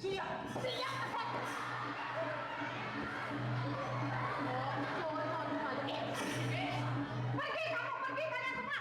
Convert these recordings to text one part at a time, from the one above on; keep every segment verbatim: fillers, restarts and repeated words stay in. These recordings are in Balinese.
Iya, iya. Pergi kamu, pergi kalian semua.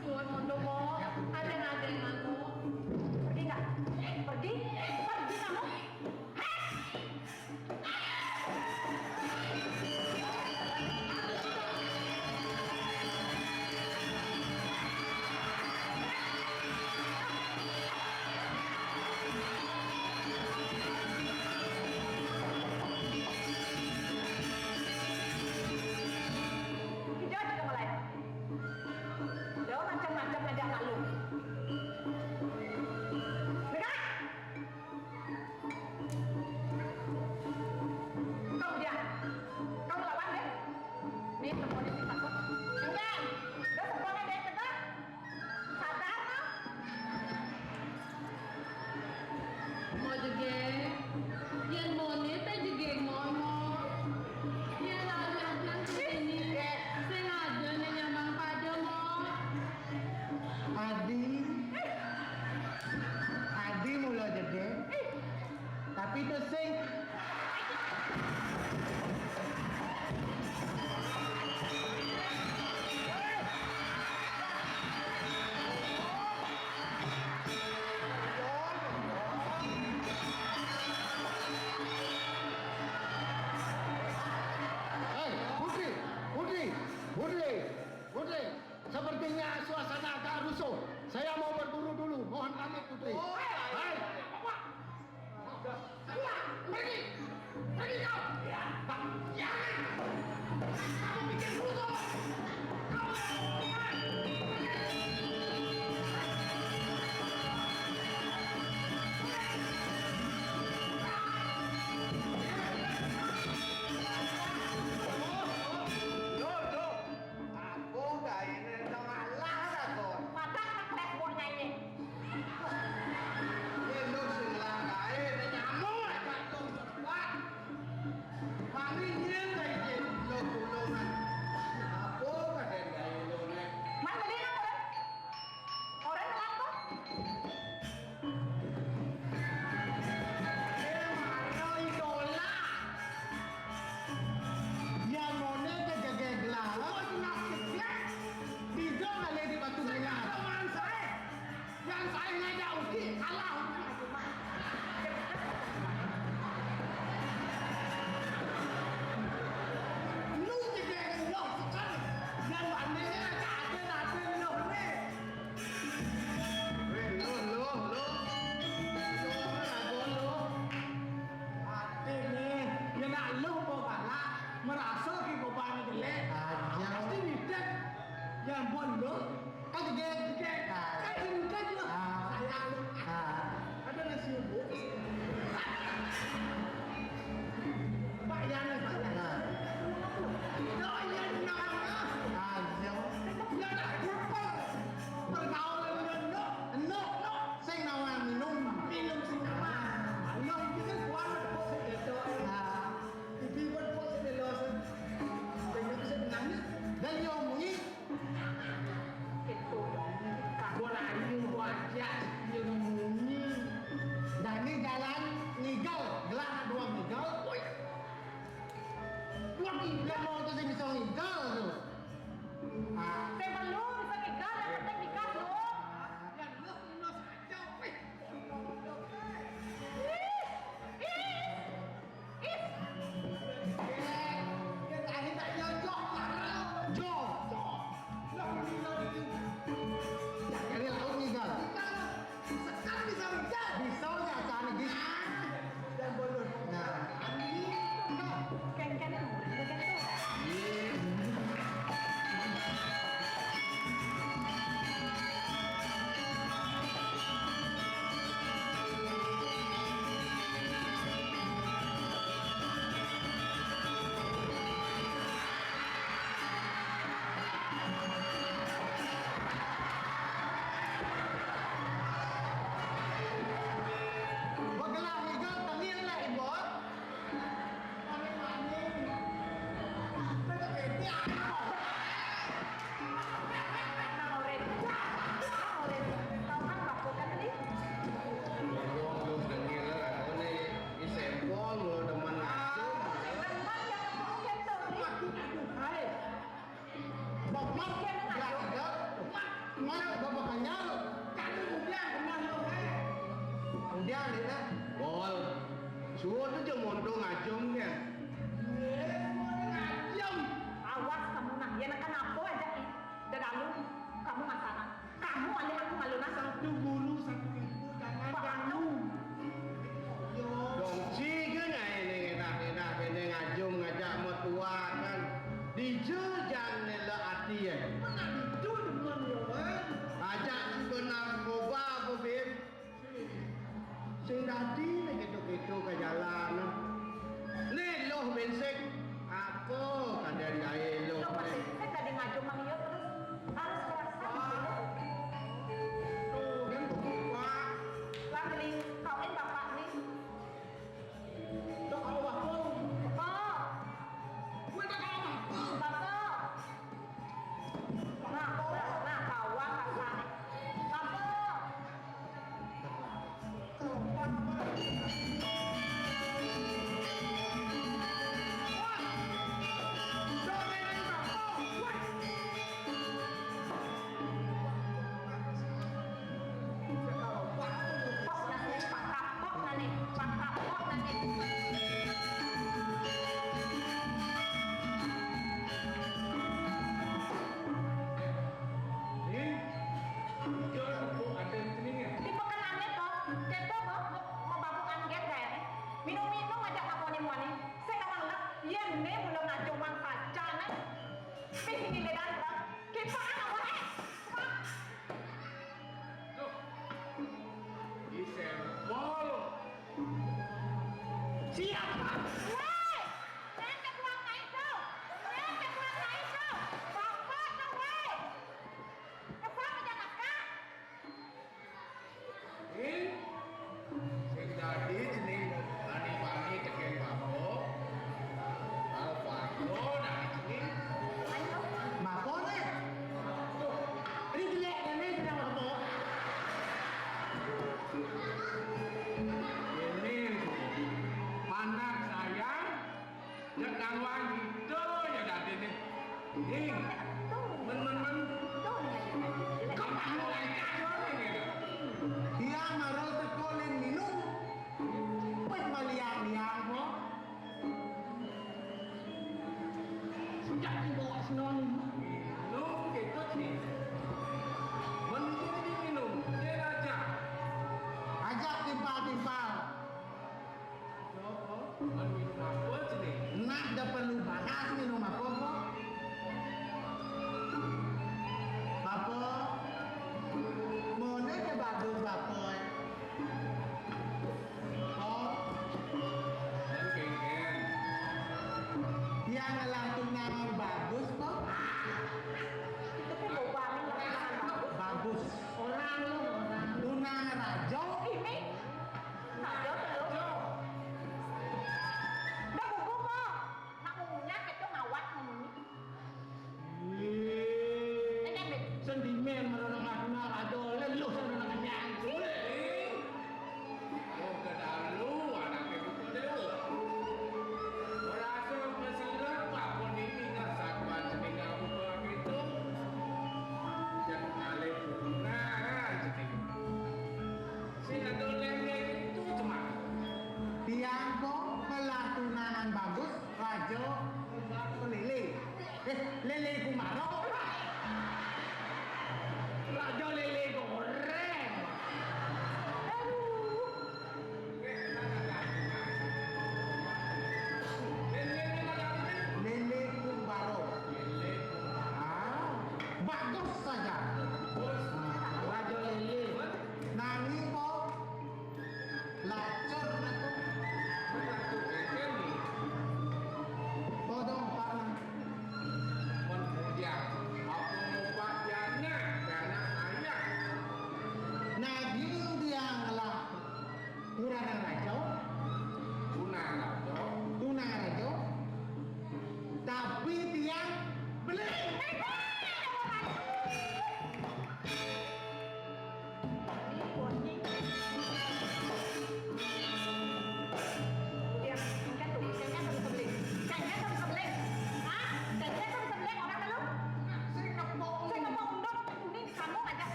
Suwun mondok, Mo. Adeng-adeng, Mo. Pergi nggak? Pergi? Pergi kamu? Hijau juga mulai. Udah macam-macam aja malu. Dengar? Kau dia. Kau lawan deh. Nih, temuin si takut. Enggak. Udah semuanya deh, tegak. Sadar, no? Mo jegég, yén moné té jegég mono. Yén aja sing ini, sing aja né nyambang pada mo. Adi, Adi mula jegég, tapi itu sing. Hei, Putri, Putri, Putri, Putri. Sepertinya suasana agak rusuh. Saya mau berburu dulu. Mohon pamit, Putri. Oh, hai. Hai. Keluar! Pergi! Pergi kau! Ya, Bang. Jangan! Kamu bikin rusuh! Kau yang mau keluar! Loh, loh. Apa gaéné nang alah ta, Kon? Padahal nang lek wong nyanyi. Yén lu sing lakaé, nyamuk aja lu cepat. Mari nyén ta iki lo tulungan. Apa kadén gaé lu nek? Man beli nang orang. Orang kenapa? Eh, mara idola. Yang moné ke jegég lah. Kok nasib ya? Bisa kali di batu bulan. Teman saya. Yang saya ngajak uji kalah. Lu jegég lo kan. Yang bandingnya ada, ada lo nih. Wéh, lo, lo, lo. Lo, lo, lo. Ati nih, ya nak lo apa galak, merasa ki gobang jelek. Aja. Pasti nitip. Ya ampun lo. Kan jegég, jegég. Ah. Kan jegég lo. Ah. Sayang lo. Ah. Ada nasi uduk. Pak Yan, Pak Yan. Ah. Lo yang nak. Aja. Mat, ya, ya. Mat, Bapak Kanyal. Kan udah kenal lo, eh. Udah, nih, nah. Bol. Suruh tuh cuma untung ngajum, ya. Eh, mau ngajum. Awas kamu, nah. Ya, nah, kenapa aja, ih? Udah lalu, kamu masalah. Kamu alih aku malu, nah. Satu guru, satu ilmu, jangan Wah, ganggu. Dong, si kan ae ning enak-enak kene ngajum ngajak metua kan. Dija jan nela ati ya. Mana itu demen yo, eh? Ajak juga narkoba apa, Bib? Sing dadi nek kedo-kedo ke jalan. Nek loh bensek, apa kadang ae loh. Loh, pasti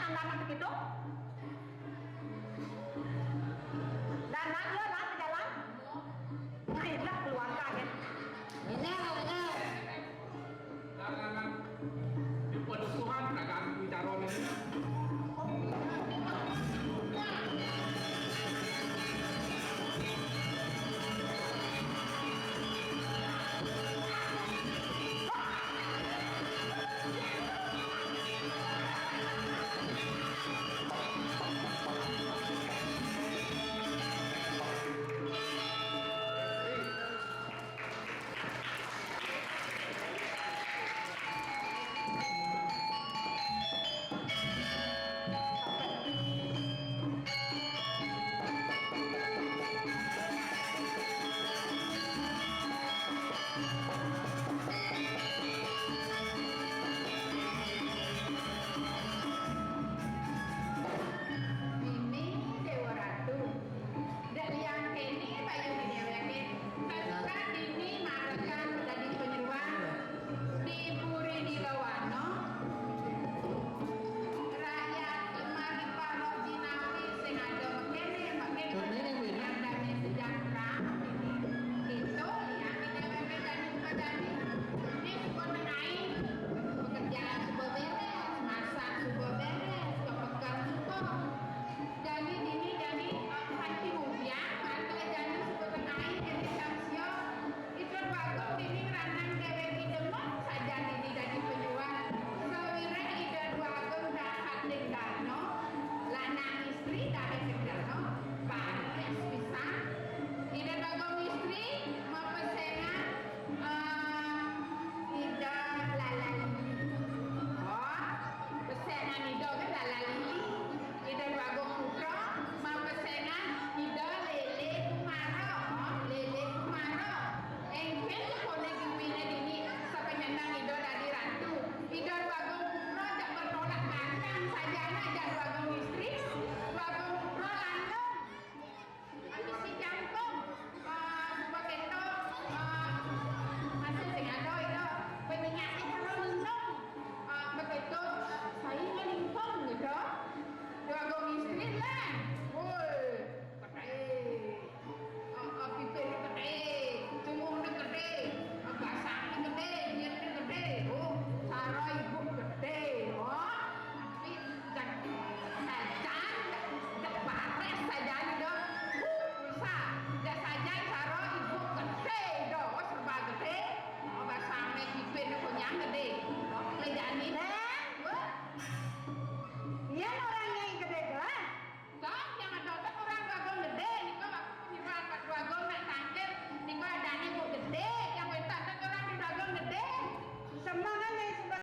Tama begitu?